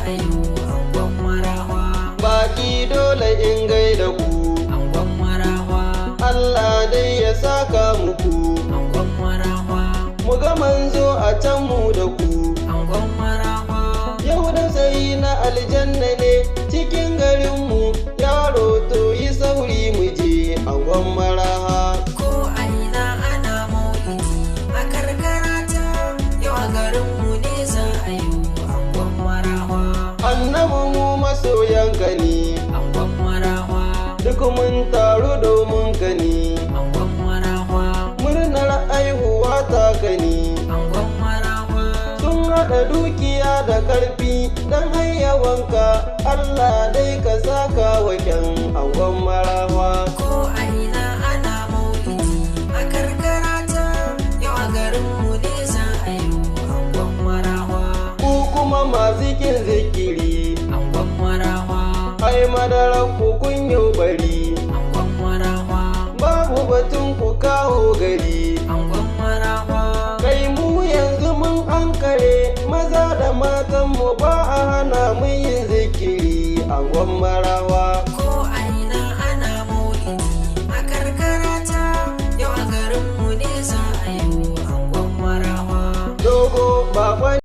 a yi angon marawa. Baki dole in gaida ku, Angon marawa. Allah dai ya saka muku. Angon marawa. Mu ga manzo a can mu da ku. Angon marawa. Yau da sai na aljanna ne cikin garinmu, yaro to yi sauri mu je angon maraha. Ko a ina ana maulidi a karkara ta, yau a garinmu ne za a yi angon marawa. Annabi mu masoyan ka ne, Angon marawa. duk mun taru domin ka ne. Angon marawa. Murnar aihuwa ta ka ne. Angon marawa. Sun haɗa dukiya da ƙarfi don hayyawanka, Allah dai ka saka wa kyan angon marawa. Ko a ina ana maulidi a karkara ta, yau a garinmu ne za a yi angon marawa. Ku kuma masu kin zikiri, Angon marawa. ai madarar ku kun yi bari. Angon marawa. Babu batun ku kawo gari. Angon marawa. Kai mu yanzu mun ankare, maza da matan mu ba a hana mu yin zikiri angon marawa.